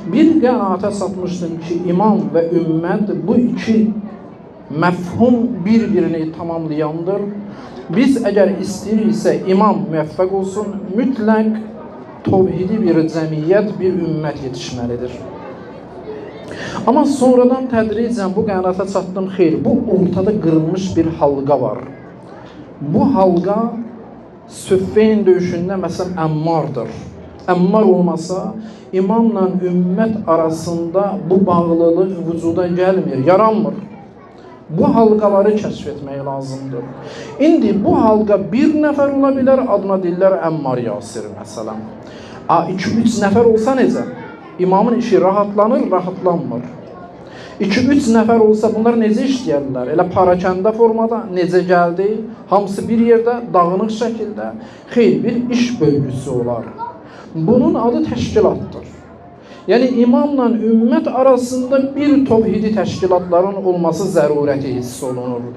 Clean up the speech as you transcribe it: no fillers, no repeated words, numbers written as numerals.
Bir qənaətə çatmışdım ki, imam və ümmət bu iki məfhum bir-birini tamamlayandır. Biz əgər istəyiriksə imam müvəffəq olsun, mütləq tovhidi bir cəmiyyət, bir ümmət yetişməlidir. Amma sonradan tədricən bu qənaətə çatdım, xeyr, bu ortada qırılmış bir halqa var. Bu halqa Süffeyn döyüşündə məsələn Əmmardır. Əmmar olmasa imamla ümmət arasında bu bağlılıq vücuda gəlmir, yaranmır. Bu halqaları kəşf etmək lazımdır. İndi bu halqa bir nəfər ola bilər, adına deyirlər Əmmar Yasir məsələn. 2-3 nəfər olsa necə? İmamın işi rahatlanır, rahatlanmır. 2-3 nəfər olsa bunlar necə işləyərlər? Elə parakəndə formada necə gəldi? Hamısı bir yerdə, dağınıq şəkildə. Xeyr, bir iş bölgüsü olar. Bunun adı təşkilatdır. Yəni imamla ümmət arasında bir tovhidi təşkilatların olması zərurəti hiss olunur.